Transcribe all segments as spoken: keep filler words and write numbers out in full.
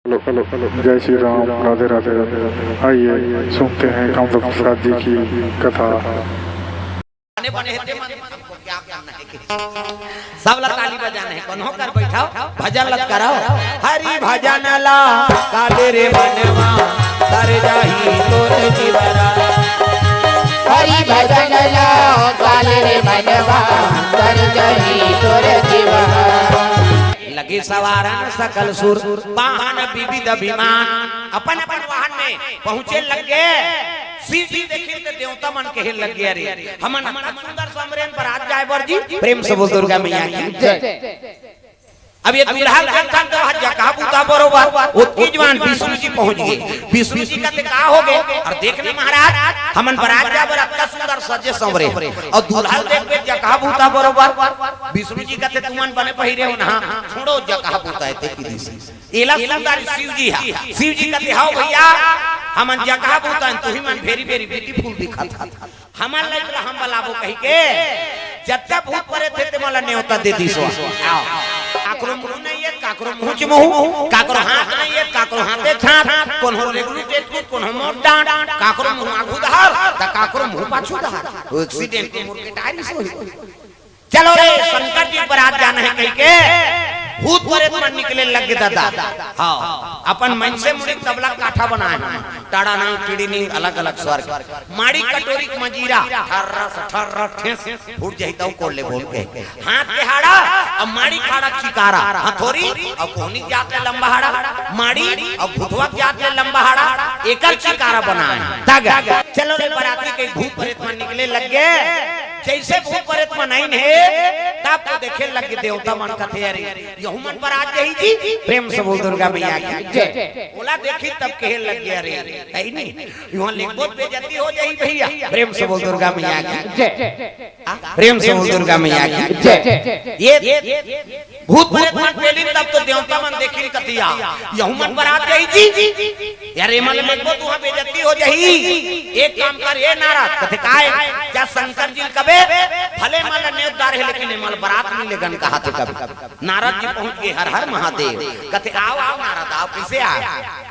Hello, hello, hello, जय श्री राम, राधे राधे। आइए, सुनते हैं कामदेव प्रसाद जी की कथा। बने बने हेते मन, हमको क्या करना है? सब ला ताली बजाना है, कोनो कर बैठाओ, भजन लत कराओ। हरि भजन ला काले रे मनवा, तर जाही तोर जीवरा। हरि भजन ला काले रे मनवा, तर जाही तोर जीवरा। लगे सवारन सकल सुर, वाहन विविध विमान। अपन अपन वाहन में पहुंचे लग गए। शिव जी देखिन त देवता मन कहे लग गए, "अरे, हमन अतना सुंदर संवरे हन बरात जाए बर जी।" प्रेम से बोल दुर्गा मैया की जय। अब ये दुल्हा ल देखथन त वहाँ जगह बूता बरोबर, ओतकी जुवार विष्णु जी पहुंच गए। विष्णु जी कथे, "का हो गए?" "अरे देख ना महाराज, हमन बरात जाए बर अतना सुंदर सजे संवरे हन, अउ दुल्हा ल देखबे जगह बूता बरोबर।" विष्णु जी कथे, "तुमन बने पहिरे हो ना, छोड़ो जगह बूता हे ते की दिस।" एला सुंदर शिव जी हा। शिव जी कथे, "हव भैया, हमन जगह बूता हन, तुही मन very, very beautiful दिखत हव। हमन ला एकला हम बलाबो कहिके, जतका भूत परेत हे ते मोला नेवता दे दिस हो।" आओ। काकरो मुंह नहीं हे, काकरो मुंह च मुंह, काकरो हाथ नहीं हे, काकरो हाथे छाप, कोनो रेगलू टेटकू, कोनो मोर डांट, काकरो मुंह आगू डहर, त काकरो मुंह पाछू डहर। वो accident के मोर के टायर सोही। चलो रे, शंकर जी बरात जाना है कहिके भूत परेत मन निकले लग गे दादा। हाँ, अपन मनसे मुड़ी तबला काठा बनाए हैं, टाड़ा नांग, टीड़ी निंग, अलग अलग स्वर के। माड़ी कटोरी के मजीरा, ठर्रा से ठर्रा ठेस, फूट जाही तउ कोड़ ले बोल के। हाथ के हाड़ा, अब माड़ी खाड़ा चिकारा, हथोरी, अब कोहनी जात ले लंबा हाड़ा, माड़ी, अब भुथवा जात ले लंबा हाड़ा, एकर चिकारा बनाए हैं। तग, चलो रे बराती के भूत परेत मन निकले लग गे। जैसे भूत परेत मन आइन हे, तब तो देखे लग गे देवता मन कथे, "अरे, यहू मन बरात जाही जी।" प्रेम से बोल दुर्गा मैया की जय। ओला देखी तब कहे लग गे, "अरे, है नहीं, यहाँ लेखबो त बेइज्जती हो जाही भैया।" प्रेम से बोल दुर्गा मैया की जय। प्रेम से बोल दुर्गा मैया की जय। ये भूत परेत मन पेलिन तब तो देवता मन देखिन कथे, "यहू मन बरात जाही जी।" "यार, एमन ल लेखबो त उहाँ बेइज्जती हो जाही। एक काम कर, ए नारद," कथे, "काय?" "जा शंकर जी ल कबे, भले एमन ल नेवत डारे हे, लेकिन एमन ल बरात नी लेगन कहाथे कबे।" नारद जी पहुंच गे, "हर हर महादेव।" कथे, "आओ, आओ नारद, आओ, कइसे आए?"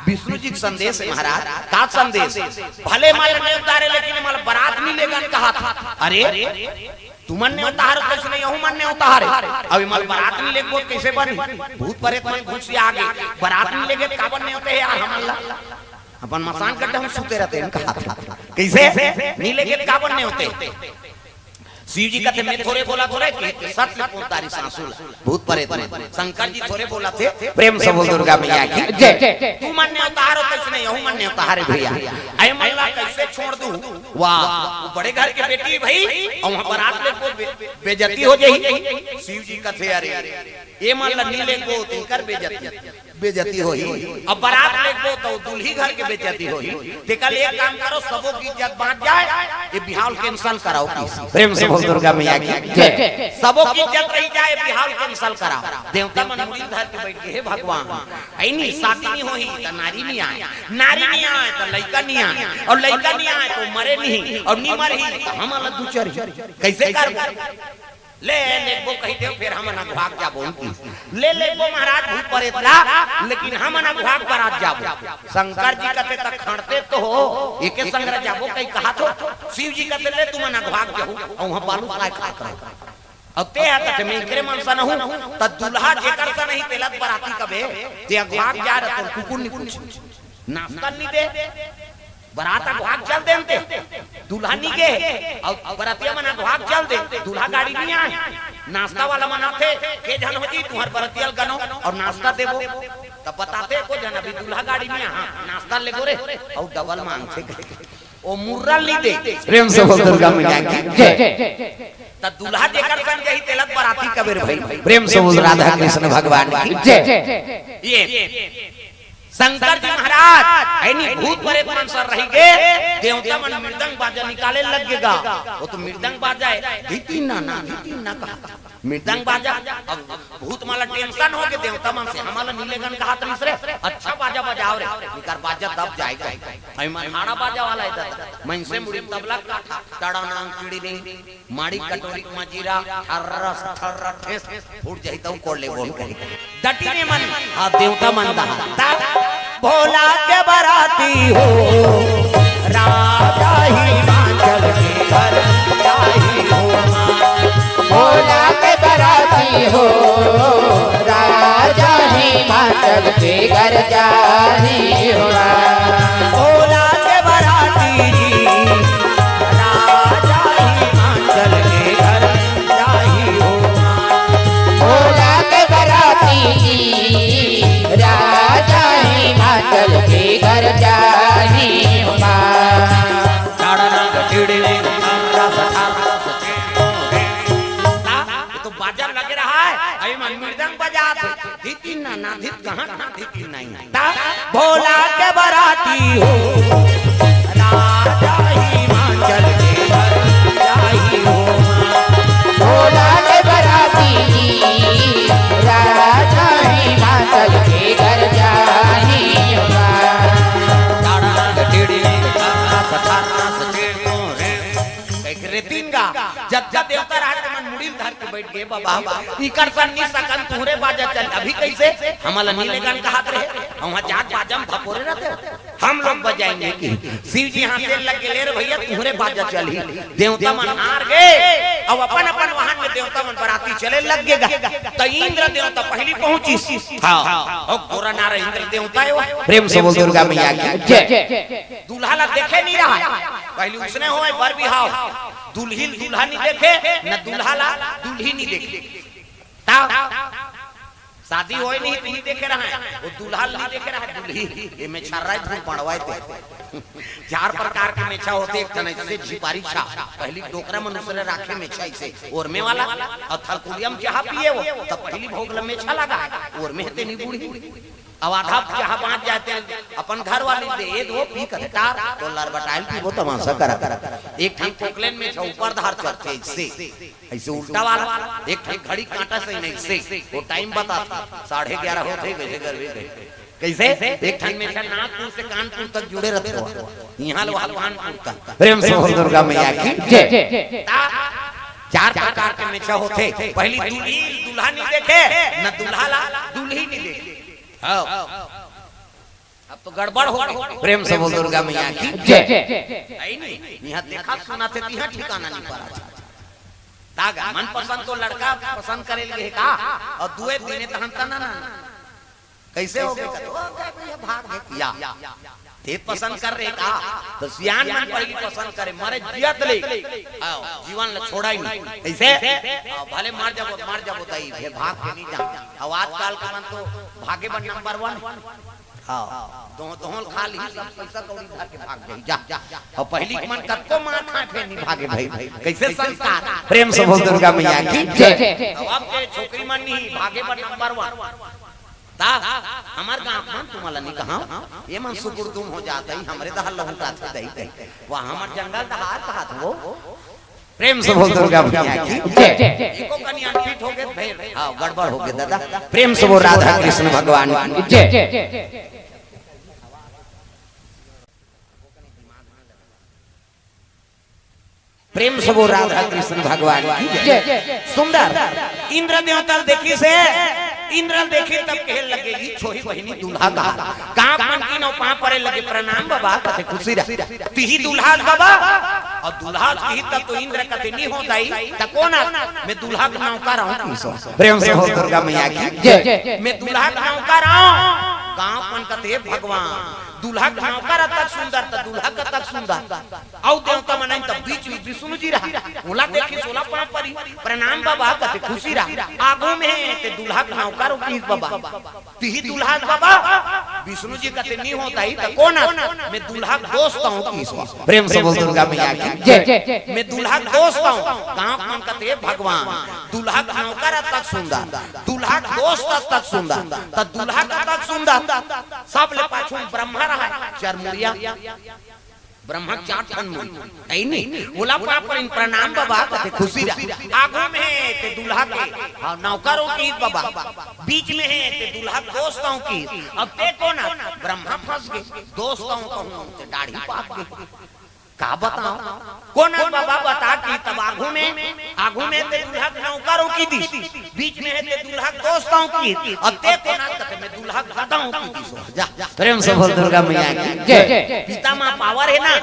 "विष्णु जी के संदेश हे महाराज।" "का संदेश?" "भले एमन ल नेवत डारे हे, लेकिन एमन ल बरात नी लेगन कहाथे।" "अरे, तुमन नेवत डारे हो, कइसे नहीं, यहू मन नेवत डारे हे। अब एमन ल बरात नी लेगबो, कइसे बनही?" भूत परेत मन गुस्सा आ गे, "बरात नी लेगे त काबर नेवते हे यार हमन ला? अपन मसान गड्ढा में सुते रहते हैं," कहाथे। "कइसे? नी लेगे त काबर नेवते?" शिव जी कथे, "मैं थोरे बोला थोरे कि सत्य पोतारी सासू ला।" भूत परेत मन, शंकर जी थोरे बोलथे। प्रेम से बोल दुर्गा मैया की जय। "तुमन नेवत डारे हो, कइसे नहीं, यहू मन नेवत डारे हे भैया। एमन ला कइसे छोड़ दूं?" "वाह, वो बड़े घर के बेटी भाई, अउ उहाँ बरात लेगबो बे-, बेइज्जती हो जाही।" शिव जी कथे, "अरे, एमन ला नी लेगबो त एकर बेइज्जती, बेइज्जती होही। अब बरात लेगबो त दुल्ही घर के बेइज्जती होही। तेकर ले एक काम करो, सबो के इज्जत बाँच जाए, ये बिहाव ल cancel कराओ।" प्रेम से बोल दुर्गा मैया की जय। "सबो के इज्जत रही जाए, बिहाव ल cancel कराओ।" देवता मन मुड़ी धर के बैठ गे, "हे भगवान, ऐनी शादी नी होही त नारी नी आए, नारी नी आए त लइका नी आए, अउ लइका नी आए त मरे नी, अउ नी मरही त हमन ला दुचरही। कइसे करबो?" "ले लेगबो कहिथे, फेर हमन अघवाक जाबो।" "ले लेगबो महाराज भूत परेत ला, लेकिन हमन अघवाक बरात जाबो।" शंकर जी कथे, "त खंड़ते तो हो, एके संग रह जाबो कहि कहाथो।" शिव जी कथे, "ले तुमन अघवाक जाहू, अउ उहाँ बालू काय खात रहो।" अउ ते ह कथे, "मैं एकरे मन सन हूँ, त दुल्हा जेकर सन ही तेला त बराती कबे, ते अघवाक जा रह, तोर कुकुर नी पूछे, नाश्ता नी दे।" बरात अघवाक चल देन ते, दुल्हा नी गे, अउ बरतिया मन अघवाक चल दे, दुल्हा गाड़ी नी आए, नाश्ता वाला मन आथे, "के झन हो जी, तुंहर बरतिया ल गनो अउ नाश्ता देबो।" तब बताथे, "एको झन अभी दुल्हा गाड़ी नी आए, हाँ, नाश्ता लेगो रे," अउ double मांगथे। ओ मुर्रा ल नी दे। प्रेम से बोल दुर्गा मैया की जय। त दुल्हा जेकर संग जाही, तेला त बराती कबे रे भाई। प्रेम से बोल राधा कृष्ण भगवान की जय। ये शंकर जी महाराज, ऐनी भूत परेत मन सन रहि गे, देवता मन मृदंग बाजा निकाले लग गे गा। ओ तो मृदंग बाजा हे, धितिन ना, धितिन ना कहा। मृदंग बाजा, अब भूत मन ला tension हो गे, देवता मन से, "हमन ला नी लेगन कहात रहिस रे, अच्छा बाजा बजाव रे, एकर बाजा दब जाए गा।" अउ एमन हाड़ा बाजा वाला हे दादा, मनसे मुड़ी तबला काठा, टड़ानांग टिड़िनिंग, माड़ी कटोरी मजीरा, ठर्रस ठर्र ठेस, फूट जाही तउ कोड़ ले बोल कही। डटिन एमन, हाँ, देवता मन दहा। ता भोला के बराती हो, राजा हिमाचल के घर जाही हो माँ। भोला के बराती हो, राजा हिमाचल के घर जाही हो माँ। भोला के बराती जी, राजा हिमाचल के घर जाही हो माँ। भोला के बराती जी, राजा हिमाचल के घर जाही हो माँ। ये तो बाजा लग रहा है, अभी मन मृदंग बजात है। धितिन ना, ना धित कहाँ, कहाँ धितिन नहीं है। ता भोला के बराती हो, राजा हिमाचल के घर जाही हो माँ। भोला के बराती, राजा हिमाचल के घर जाही हो माँ। ताड़ा टिड़ी, ताड़ा सठारा सचेड़ो रे। कहिके रेतिन गा, जब जब देवता रहा, मन मुड़ी धर के बैठ गे, बाबा, इकर सन नी सकन, तुहरे बाजा चल। अभी कैसे? हमला नी लेगन कहत रहे, वहाँ जात बाजा में धपोरे रहते हो। हम लोग बजाएंगे कि शिव जी हाँसे लग के, "ले रे भैया, तुहरे बाजा चलही।" देवता मन हार गे, अब अपन अपन वाहन में देवता मन बराती चले लग गे गा। तो इंद्र देवता पहली पहुंचिस। हाँ, ओ गोरा नारा इंद्र देवता है वो। प्रेम से बोल दुर्गा मैया की जय। दूल्हा ला देखे नहीं रहा, पहली उसने होए बर बिहाव, दुल्ही दूल्हा नहीं देखे, न दूल्हा ला दुल्ही नहीं देखे। ता शादी होए नहीं, तुही देखे रहा है, वो दूल्हा नहीं देखे रहा है, दुल्ही। ये में छर्रा है, तुम पड़वाए थे। चार प्रकार के मेछा होथे, एक ठन ऐसे झिपारी छा, पहली डोकरा मन उसने राखे मेछा ऐसे, ओरमे वाला, और थलकुलिया में चाहा पिए वो, तब पहली भोग ल मेछा लगा, ओरमे ते नहीं बूढ़ी। अब आधा चाहा बाँच जाए ते, अपन घर वाली दे, "ए दो पी कर टार, तो लरबटाइल पीबो तमाशा करा।" एक ठन पोकलेन मेछा ऊपर धार चढ़थे ऐसे, ऐसे उल्टा वाला, एक ठन घड़ी कांटा से नहीं से, वो टाइम बताथे, साढ़े ग्यारह होथे, कैसे करबे? कैसे? एक ठन मेछा नागपुर से कानपुर तक जुड़े रहथे, यहाँ ले वहाँ कानपुर तक। प्रेम से बोल दुर्गा मैया की जय। ता चार प्रकार के मेछा होथे, पहली दुल्ही दूल्हा नहीं देखे, न दूल्हा ला दुल्ही नहीं देखे। हाँ। अब तो गड़बड़ हो गई। प्रेम से बोल दुर्गा मैया की जय। है नहीं? यहाँ देखा सुना थे, तिहाँ ठिकाना नहीं पड़ा। तागा मन पसंद तो लड़का पसंद करे लगे का, और दुए दिने तहन तना ना। कैसे हो गए? तो हो गए भैया, भाग गए। या, ते पसंद कर रहे का? तो सियान मन पहली पसंद करे, मरे जियत ले। आओ, जीवन ल छोड़ा ही नहीं। कैसे? आओ, भले मर जाबो, मर जाबो, तई फिर भाग के नहीं जा। अब आजकल के मन तो भागे बर नंबर वन। हाँ, दो, दोहल खा ली, सब पैसा कौड़ी धर के भाग जाई, जा। और पहली के मन कतको मार खाए, फिर नहीं भागे भाई। कैसे संस्कार? प्रेम से बोल दुर्गा मैया की जय। अब आपके छोकरी मन नहीं, भागे बर नंबर वन। ता, हमर गाँव मन तुम्हारा नहीं कहा, ये मन सुकुर तुम हो जाता ही, हमरे दहार लहुटाथे दही दही। वहाँ हमर जंगल दहार कहा था वो। प्रेम से बोल दुर्गा मैया की जय। एको कनी अनफिट हो गए, फिर हाँ, गड़बड़ हो गए दादा। प्रेम से बोल राधा कृष्ण भगवान की जय। प्रेम से बोल राधा कृष्ण भगवान की जय। जय। सुंदर। इंद्र देवता ल देखिस हे, इंद्र ल देखिस तब कहे लगे, "ई छोरी बहिनी दूल्हा का।" का पंक्ति नौ पाँव परे लगे, "प्रणाम बाबा," कथे खुशी रह। "तिही दूल्हा बाबा?" और दूल्हा कही तब तो इंद्र कथे, "नहीं हो दाई, त कौन आ? मैं दूल्हा के नौकर हूँ।" प्रेम से बोल दुर्गा मैया की जय। "मैं दूल्हा के नौकर हूँ।" गाँव मन कथे, "भगवान, दूल्हा के नौकर अतक सुंदर, त दूल्हा कतक सुंदर।" अउ देवता मन आइन, तब बीच में विष्णु जी रहा, ओला देखिस, ओला पाँव परी, "प्रणाम बाबा," कथे खुशी रहा। आगू में ते दूल्हा के नौकर हो किहिस बाबा, तिही दूल्हा के बाबा। विष्णु जी कथे, "नहीं हो दाई, त कौन आ?" "मैं दूल्हा के दोस्त हूँ," किहिस बाबा। प्रेम से बोल दुर्गा मैया की जय। "मैं दूल्हा के दोस्त हूँ।" गाँव मन कथे, "भगवान, दूल्हा के नौकर अतक सुंदर, दूल्हा के दोस्त अतक सुंदर, त दूल्हा कतक सुंदर?" सबले पाछू में ब्रह्मा रहा, चरमुड़िया। ब्रह्मा के चार ठन मुड़ी, है नी? ओला पाँव परिन, "प्रणाम बाबा," कथे खुशी रहा। आगू में ते दूल्हा के, हाँ, नौकर हो किहिस बाबा। बीच में हे ते दूल्हा के दोस्त हो किहिस। अब ते कौन आ? ब्रह्मा फंस गे, दोस्त हो कहूँ ते दाढ़ी पाक गे। का बताओ? कौन आ बाबा बता किहिस? तब आगू में, आगू में ते दूल्हा के नौकर हो किहिस, बीच में हे ते दूल्हा के दोस्त हो किहिस। अब ते कौन आ? कथे मैं दूल्हा के ददा हूँ कहि दिस। जा, प्रेम से बोल दुर्गा मैया की जय। पिता म पावर हे ना,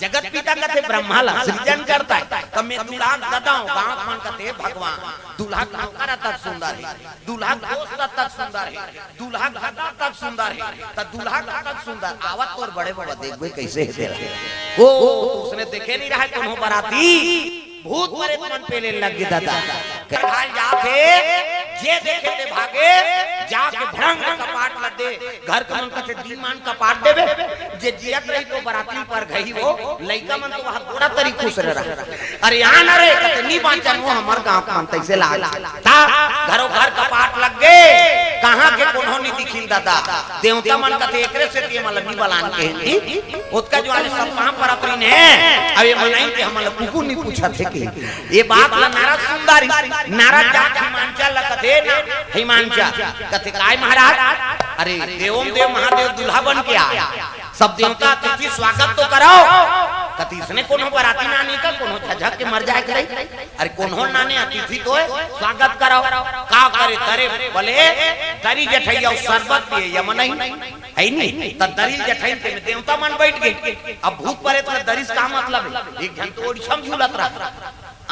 जगत पिता कथे ब्रह्मा ला, सृजन करता है। त मैं दूल्हा के ददा हूँ, गाँव के मन कथे भगवान, दूल्हा के नौकर तक सुंदर हे, दूल्हा के दोस्त तक सुंदर हे, दूल्हा के ददा तक सुंदर हे, त दूल्हा के तक सुंदर आवत तोर बड़े बाबा देखबे कइसे हे तेला। ओ, तो उसने देखे नहीं रहा है कोनो बराती। भूत प्रेत मन पेले लग गे ददा। घर जाथे, जे देखे ते भागे, जाके भड़ंग कपाट लद दे। घर के मन कथे दीमान कपाट देबे, जे जियत रही तो बराती पर गही वो, लइका मन तो वहाँ गोड़ा तरी खुश रह रहा। अरे आन रे, कथे नी बाँचन वो हमर गाँव के मन तइसे लाग। ता घरो घर कपाट लग गे, कहाँ के कोनो नी दिखिन ददा। देवता मन कथे एकरे से ते मन नी बलान के हिंदी। ओतका जो आने सब कहाँ परत रहिन हे, अब ये मनई के हमन ल कुकु नी पूछत हे कि ये बात ला नारद सुन डारिस। नारद जाके हिमांचल ला कथे ना, हिमांचल कथे काय महाराज, अरे देवों देव महादेव दूल्हा बन के आय, सब देवता अतिथि स्वागत तो करव, कथे इसने कोनो बराती नानी का कोनो झझक के मर जाय के रही, अरे कोनो नाने अतिथि तो हे, स्वागत करव, का करे तरे बले दरी जठइया सरबत पिए या मनई। हे नी? त दरी ल जठइन ते में देवता मन बइठ गे। अब भूत प्रेत ल दरी से का मतलब हे? एक झन तो ओड़छम झूलत रहा।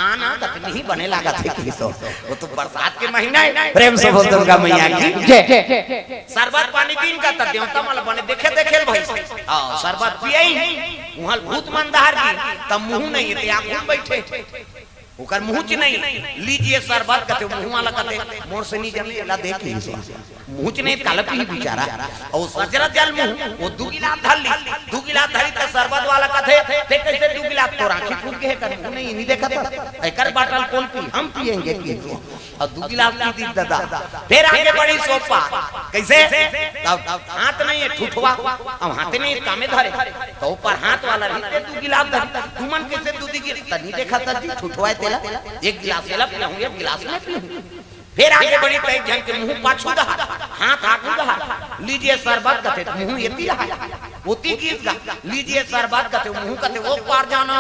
आना तक नहीं बने लागत हे कि तो। वो तो बरसात के महीना हे। प्रेम से बोल दुर्गा मैया की जय। सरबत पानी पीन का त देवता मन बने देखे देखे भाई। आओ, सरबत पियई। उहाँ भूत मन डहर गे। त मुँह नहीं हे, ते आँख घूम बइठे। ओकर मुँहच नहीं, लीजिए सरबत कथे, मुँह वाला कथे, मोर से नी जमे, एला दे के ही सो। मुँहच नहीं, काला पीही बिचारा। अउ सजरा जल मुँह, वो दू गिलास धर ली, दू गिलास धरी त सरबत वाला कथे, ते कइसे दू गिलास, तोर आँखी फूट गे हे, कर मुँह नहीं, नी देखत हस। एकर बाटल कोन पी, हम पिएंगे कि तो। अउ दू गिलास पी दिस ददा। फेर आगे बढ़िस ओ पार। कइसे? तब हाथ नहीं हे, ठुठवा। अब हाथ नहीं हे, कामे धरे। त ओ पार हाथ वाला रहिस ते दू गिलास धरिस। तुमन कइसे दू दी गिलास? त नी देखत हस जी, ठुठवा हे तेला। एक गिलास एला पिलाहूँ, एक गिलास मैं पिलाहूँ। फेर आगे बढ़िस त एक झन के मुँह पाछू डहर, हाथ आगू डहर। लीजिए सरबत कथे, त मुँह एती डहर। ओती गिस गा, लीजिए सरबत कथे, मुँह कथे, ओ पार जाना।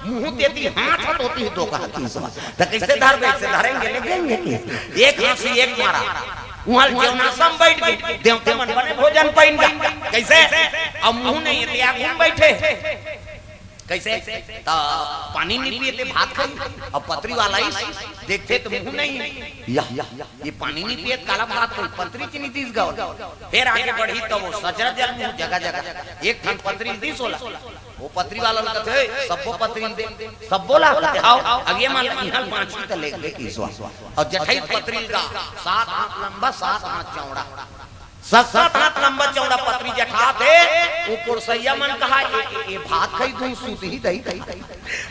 मुँह तेती, हाथ ह ओती, दो कहा तीन सौ। त कइसे धरबे? कइसे धरेंगे, ले देंगे। एक हाँसी, एक मारा। उहाँ जेवनासा म बइठ गे, देवता मन बने भोजन पाइन गा। कइसे? अब मुँह नहीं हे, ते आगू म बइठे। कइसे? त पानी नी पिए ते भात खाई। अब पतरी वाला आइस, देखथे त मुँह नहीं हे। या, या, ये पानी नी पिए त काला भात खाई, पतरी च नी दिस गा। फेर आगे बढ़िस त वो सजरा जल मुँह जगह जगह। एक ठन पतरी दिस ओला। वो पतरी वाला ल कथे, "सब्बो पतरी ल दे।" सब्बो ला कथे, "हव।" अब ये मन ल इहाँ ल बाँचही त ले, ले के सो। अउ जठई पतरी ल गा, सात हाथ लंबा, सात हाथ चौड़ा। सात, सात हाथ लंबा चौड़ा पतरी जठाथे, वो पुरसइया मन कहा, "ए, ए, ए भात खाई दूँ, सूतही दई, दई।"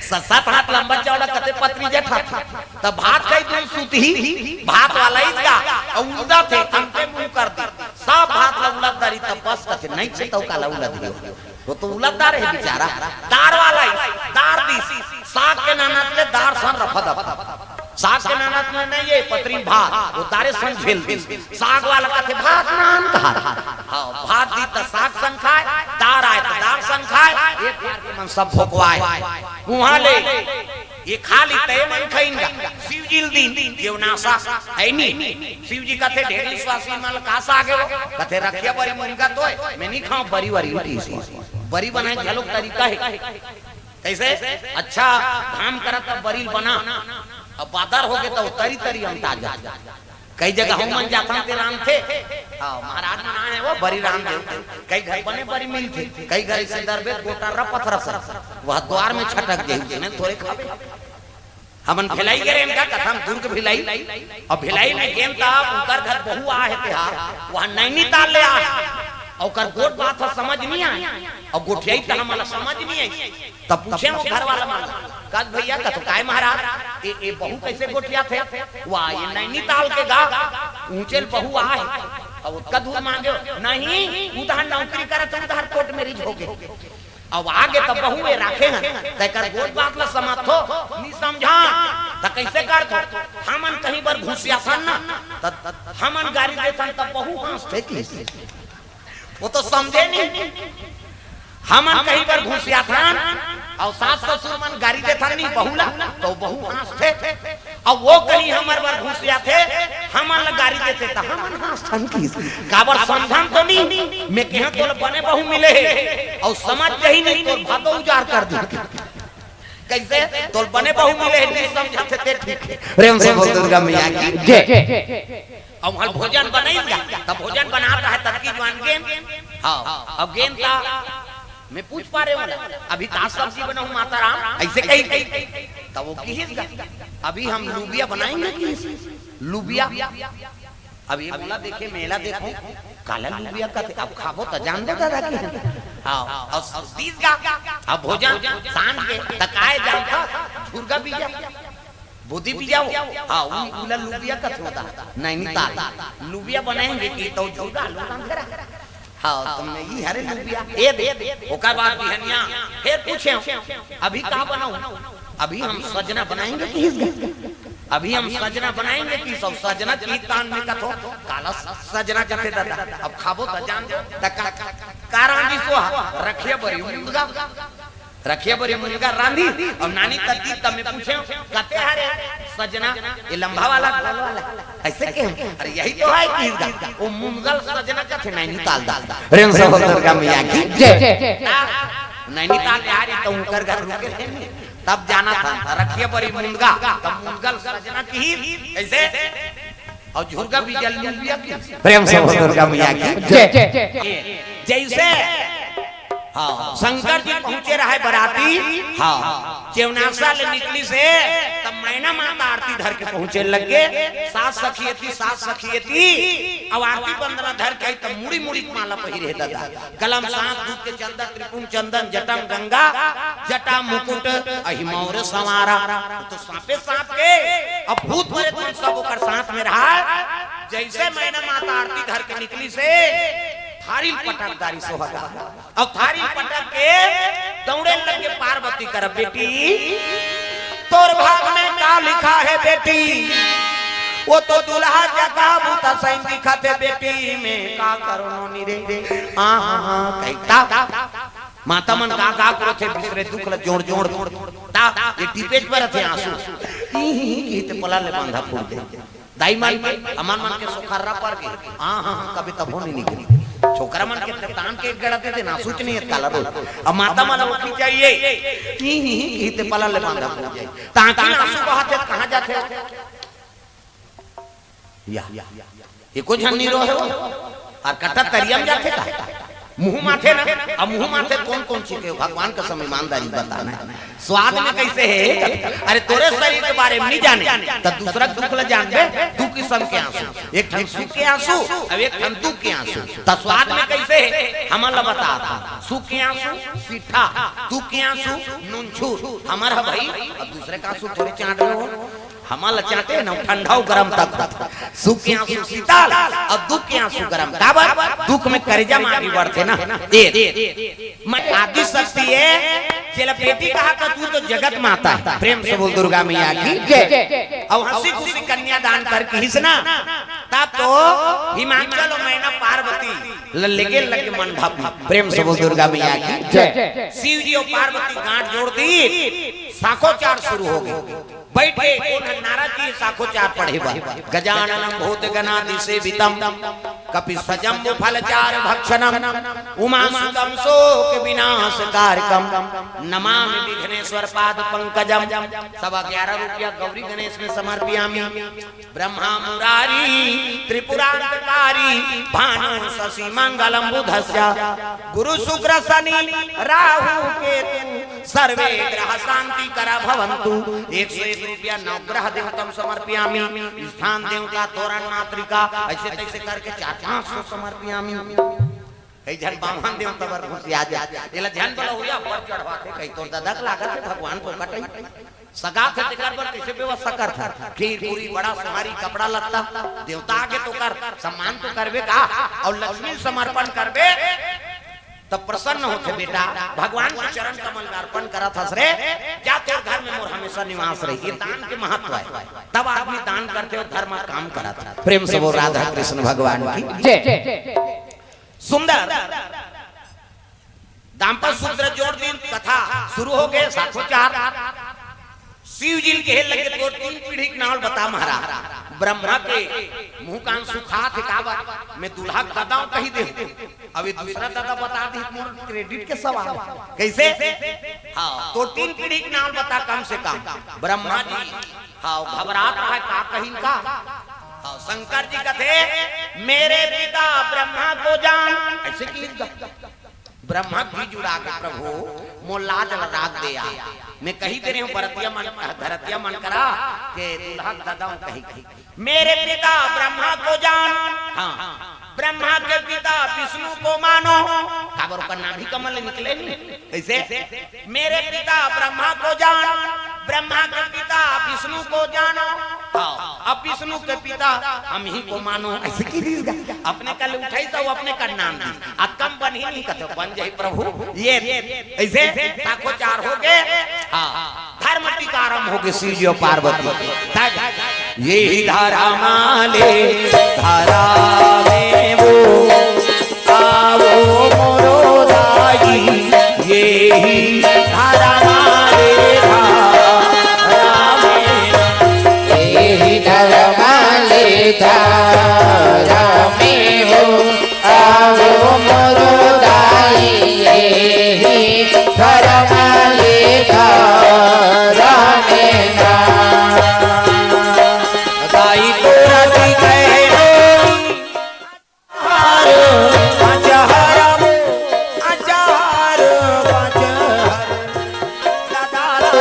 सात, सात हाथ लंबा चौड़ा कथे पतरी जठाथे। त भात खाई दूँ, सूतही, भात वाला ही गा, अउ उलदथे, अंते मुँह कर दी। सब भात ला उलद डारिस, त बस कथे, "नहीं छे, तउ काला उलद दियो।" वो तो उलददार हे बिचारा, दार वाला ही, दार दिस, साग के नानत ले दार सन रफा दफा। साग के नानत में नहीं हे पतरी भात, वो दारे सन झेल दिस। साग वाला कथे, "भात नान कहा।" हाँ, भात दिस त साग सन खाय, दार आय त दार सन खाय, एक बार के मन सब भोकवाय। उहाँ ले ये खाली ते मन खइन गा, शिव जी ल दिन, जेवनासा, हे नी? शिव जी कथे, "ढेर विश्वासी मन ल का साग हे वो?" कथे, "रखिया बरी मुनगा तो हे, मैं नी खाँव बरी वरी उठी सो।" बरी बनाय घलोक तरीका हे। कइसे? अच्छा, घाम करत त बरी ल बना, अब बादर हो गे त वो तरी तरी अंटा जाथे। कई जगह हमन जाथन ते रांधथे। हाँ, महाराज मन आए वो बरी रांध देथे। कई घर बने बरी मिलथे, कई घर अइसे दरबे गोटा रपत रस, वह द्वार में छटक जाही, तेने थोरे खाबे। हमन भिलाई गे रहेन का कथन, दुर्ग भिलाई, अउ भिलाई में गेन त उंकर घर बहू आहे ते हा, वह नैनीताल ले आहे, अउ ओकर गोठ बात ह समझ नी आय, अउ गोठियाई त हमन ला समझ नी आय। तब पूछे वो घर वाला मन, "कस भैया, कथो काय महाराज, ए, ए बहू कइसे गोठियाथे?" "वाह, ये नैनीताल के गा, ऊंचे ल बहू आहे, अउ ओतका दूर मांगे हो?" "नहीं, उधार नौकरी करत, उधार कोर्ट में रिज हो गे। अब आगे त बहू ए राखे हन, तेकर गोठ बात ल समझथो, नी समझा, त कइसे करथो? हमन कहीं बर घुसियाथन ना, त हमन गारी देथन, त बहू हाँसथे कि।" वो तो समझे नहीं। हमन कहीं बर घुसियाथन, अउ सास ससुर मन गारी देथन नहीं बहू ला, त बहू हाँसथे। अब वो कहीं हमर बर घुसियाथे, हमन ला गारी देथे, त हमन हाँसथन किहिस। काबर समझन तो नहीं, मैं कहेंव तोला बने बहू मिले हे, अउ समझ जही नहीं, तोर भादो उजाड़ कर दे। कइसे? तोला बने बहू मिले हे, नहीं समझथे ते ठीक हे। प्रेम से बोल दुर्गा मैया की जय। अब वहाँ भोजन बनाइस गा, तब भोजन बनात हे, तब की जुवान गेन। हाँ, अब गेन त मैं पूछ पारेंव ना, अभी का सब्जी बनाहूँ माता राम, अइसे कही, कही। तब वो किहिस गा, अभी हम लुबिया बनाएंगे किहिस, लुबिया। अब ये मोला देखे, मैं एला देखों, काला लुबिया कथे, अब खाबो त जानबे दादा कि। हाँ, अउ दीस गा, अब भोजन सांझ के, त काय जानथस, झुरगा बीजा। बोदी बीजा वो? हाँ, उ, उला लुबिया कथे होता। नैनीताल। लुबिया बनाएंगे कि त झुरगा, लुबिया तेरा। हाँ, त मैं ई हरे लुबिया। ए दे, ओकर बाद बिहनिया, फेर पूछेंव, अभी का बनाहूँ? अभी हम सजना बनाएंगे किहिस गा। अभी हम सजना बनाएंगे किहिस, सजना किहिस त मैं कथों, काला सजना कथे दादा। अब खाबो त जान, त का, का रांधिस वो? रखिया बरी मुनगा। रखिया बरी मुनगा रांधिस, अउ नानी कती तब मैं पूछेंव, कते हरे सजना, ये लंबा वाला, गोल वाला, अइसे कहेंव, अरे यही तो हे किहिस गा, वो मुनगा ल सजना कथे नैनीताल दादा। प्रेम से बोल दुर्गा मैया की जय। नैनीताल यार, त उनकर घर रुके रहे, तब जानथन, रखिया बरी मुनगा, तब मुनगा ल सजना किहिस, अइसे। अउ झुरगा बीजा ल लुबिया किहिस। प्रेम से बोल दुर्गा मैया की जय। जइसे हाँ, शंकर जी पहुंचे रहे बराती, हाँ, चेवनासा ले निकलिस हे, तब मैना माता आरती धर के पहुंचे लगे। सात सखी एती, सात सखी एती, अउ आरती बंदना धर के आई, तब मुड़ी मुड़ी के माला पहिरे हे दादा। गला म साँप, दूध के चंदा, त्रिपुंड चंदन, जटा म गंगा, जटा मुकुट, अहि मौर संवारा। त साँपे साँप के, अब भूत प्रेत मन सब ओकर साथ में रहय। जइसे मैना माता आरती धर के निकलिस हे, थारी ल पटक डारिस ओ हा। अब थारी ल पटक के दौड़े लगे पार्वती कर, बेटी, तोर भाग में का लिखा हे बेटी? वो तो दुल्हा जगह बूता सैन दिखत हे बेटी, मैं का करों नोनी रे। आ, हाँ, हाँ, कहिथे। माता मन का, का करथे, बिसरे दुख ल जोड़, जोड़। त ये टिपेट परथे आंसू। ई, ही, ही, ही, ते पला ले बांधा फूट दे। दाई मन के, अमन मन के सोखर्रा पर के, हाँ, हाँ, हाँ, कभी तभो नहीं निकली। छोकरा मन के तान के एक गड़ा दे देना, सूच नहीं है, काला रोज। अब माता मन ला ओखी चाहिए। ही, ही, ही, ही, ते पला ले बांधा फूट जाए। ताकि आंसू बहाथे, कहाँ जाथे? या। एको झन नहीं रोहे हो। अउ कटा तरिया म जाथे का? मुंह माथे ना, अब मुंह माथे कोन कोन चीज के भगवान कसम ईमानदारी बताना हे। स्वाद में कइसे हे? अरे तोरे शरीर के बारे में नहीं जाने, त दूसरा के दुख ल जानबे। दू किसम के आंसू, एक ठन सुख के आंसू, अउ एक ठन दुख के आंसू। त स्वाद में कइसे हे? हमन ल बता था। सुख के आंसू सीठा, दुख के आंसू नूनछूर। हमर ह भाई, अब दूसरे का आंसू थोड़ी चाट रहे हो। हमन ल चाटे न, ठंडा अउ गरम तक होथे। सुख के आंसू शीतल अउ दुख के आंसू गरम। काबर? दुख में करेजा म आगी बढ़थे ना। ए, मैं आदि शक्ति हे, जेला बेटी कहा त तू तो जगत माता हे। प्रेम से बोल दुर्गा मैया की जय। अउ हंसी खुशी कन्यादान कर किहिस ना, तब तो हिमांचल अउ मैना पार्वती ल-, लेगे लगे मंडप म। प्रेम से बोल दुर्गा मैया की जय। शिव जी अउ पार्वती गांठ जोड़ दिस, साखोचार शुरू हो गे। बइठ के कोन ह नारद जी साखोचार पढ़े बर। गजाननं भूतगणादिसेवितं कपित्थजम्बूफलचारुभक्षणं उमासुतं शोकविनाशकारकं नमामि विघ्नेश्वर पादपंकजं। सवा ग्यारह रुपया गौरी गणेश में समर्पयामि। ब्रह्मा मुरारी त्रिपुरांतकारी भानु शशि मंगलम बुधस्य गुरु शुक्र शनि राहु केतु सर्वे ग्रह शांति करा भवंतु। एक सौ एक रुपया नवग्रह देवतम समर्पयामि। स्थान देवता, तोरण मातृका, अइसे तइसे करके चार पाँच सौ समर्पयामि। कई झन बामन देवता बर घुसिया जाय, एला झन बला हुआ पर चढ़वाथे, कई तोर ददक लागत हे भगवान को कटई। सगा थे तेकर बर कइसे व्यवस्था करथन? खीर, पूरी, बड़ा, सोहारी, कपड़ा लत्ता, देवता आगे तो कर, सम्मान तो करबे का? अउ लक्ष्मी समर्पण करबे, तब प्रसन्न होथे बेटा। भगवान के चरण कमल में अर्पण करत हस रे, जा तोर घर में मोर हमेशा निवास रही। ये दान के महत्व हे। तब आदमी दान करथे अउ धर्म काम करत हे। प्रेम से बोल राधा कृष्ण भगवान की जय। सुंदर दाम्पत्य सूत्र जोड़ दिन, कथा शुरू हो गे, साखोचार। शिव जी ल कहे लगे, "तोर तीन पीढ़ी के नाव ल बता महाराज।" ब्रह्मा के मुंह कान सुखात हे, काबर मैं दूल्हा के ददा हूं कहि दे। अब ये दूसरा ददा बता दी, मोर credit के सवाल हे। कइसे? हां, तोर तीन पीढ़ी के नाव ल बता कम से कम। ब्रह्मा जी, हां, घबरात रहा हे, का कहिन का? हां, शंकर जी कथे, "मेरे पिता ब्रह्मा को जान।" अइसे कहिस गा। ब्रह्मा के बीच उड़ा के, "प्रभु, मोर लाज ल राख दे यार। मैं कहि दे रहेंव, बरतिया मन, धरतिया मन करा के दूल्हा के ददा हूं कहि, कहि। मेरे पिता ब्रह्मा को जान।" हां, "ब्रह्मा के पिता विष्णु को मानो।" काबर ओकर नाभि कमल ले निकले नहीं। कइसे? "मेरे पिता ब्रह्मा को जान, ब्रह्मा के पिता विष्णु को जानो।" हां, "अब विष्णु के पिता हम ही को मानो।" अइसे कहि दिस गा। अपने करा ले उठाइस त वो अपने करा नाम दिस। अतका म बनही नहीं कथे, बन जाही प्रभु। ये अइसे साखोचार होगे। हां, धर्म टीका आरंभ होगे शिव जी अउ पार्वती। तब यही धर्म ले धर्म में वो, आवो मोरो दाई, यही धर्म ले धर्म में, यही धर्म ले धर्म में वो, आवो मोरो दाई, यही धर्म ले धर्म में ना। दाई तोरा की कहनो, हर, अजहर, अजहर, अजहर।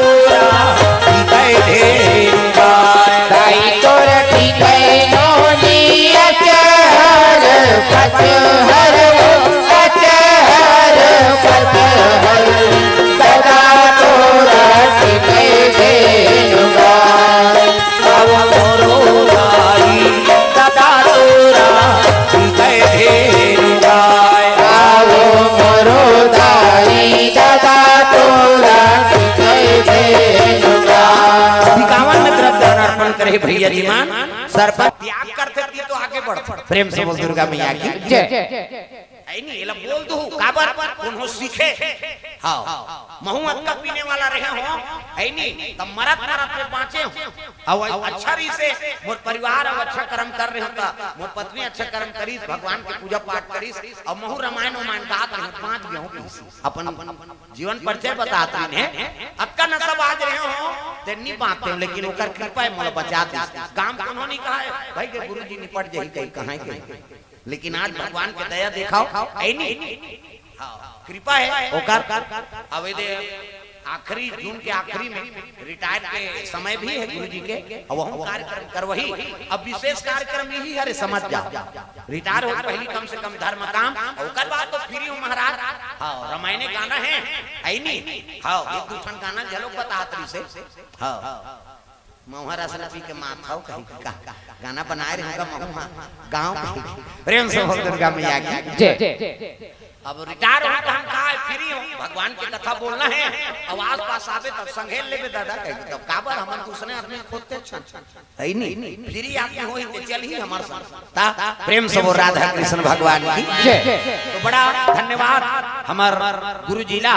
दाई तोर ठीक है नोनी, अचहर पचहर, अचहर पचहर, दादा तोर ठीक है धेनु गाय। अब मोरो दाई, दादा तोर ठीक है धेनु गाय। आओ मोरो दाई, दादा तोर ठीक है धेनु गाय। टिकावन में द्रव्य दान अर्पण करे भैया जी मन, सरपंच त्याग करथे ती तो आगे बढ़थे। प्रेम से बोल दुर्गा मैया की जय। है नी, एला बोल दू, काबर कोनो सीखे। हां, महूं अतका पीने वाला रहे हों, है नी, त मरत मरत में बांचे हों। अउ अच्छा रहिसे, मोर परिवार अउ अच्छा कर्म कर रहे हों, त मोर पत्नी अच्छा कर्म करिस, भगवान के पूजा पाठ करिस, अउ महूं रामायण वामायण गात रहे हों, बांच गे हों कहिस। अपन जीवन परिचय बतात रहिन हे, अतका नशा बाज रहे हों, ते नी बांचतेंव, लेकिन ओकर कृपा हे, मोला बचा दिस। गांव कोनो नी कहा हे, "भाई के गुरुजी निपट जाही," कहीं कहां के। लेकिन आज भगवान के दया देखाव, है नी? हां, कृपा हे ओकर। अब एदे आखिरी, जून के आखिरी में रिटायर के समय भी हे गुरुजी के, अउ वहू कार्यक्रम करवही। अब विशेष कार्यक्रम यही हरे, समझ जाव। रिटायर हो पहली कम से कम धर्म काम, ओकर बाद तो free हो महाराज। हां, रामायणे गाना हे, है नी? हां, एक दू ठन गाना घलो बतात रहिसे। हां, महुआ रस ल पी के मात हव कहि का गाना बनाए रहे हों गा महूं हा गांव के। प्रेम से बोल दुर्गा मैया की जय। अब रिटायर हो त हम का हे, free हो, भगवान के कथा बोलना हे, अउ आस पास आबे तब संघेल लेबे दादा कहि, तब काबर हमन दूसरे आदमी खोजथन। है नी, free आदमी होही ते चलही हमर संग। त प्रेम से बोल राधा कृष्ण भगवान की जय। तो बड़ा धन्यवाद हमर गुरुजी ला,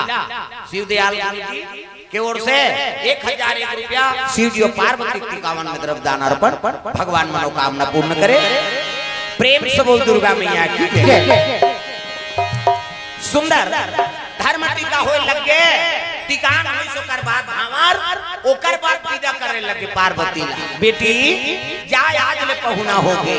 शिवदयाल गुरुजी के ओर से एक हजार एक रुपया शिव जी अउ पार्वती के टिकावन में द्रव्य दान अर्पण, भगवान मनोकामना पूर्ण करे। प्रेम से बोल दुर्गा मैया की जय। सुंदर धर्म टीका होए लग गे, टिकान होइस ओकर बाद भांवर, ओकर बाद विदा करे लगे पार्वती ला, "बेटी, जा, आज ले पहुना होगे।"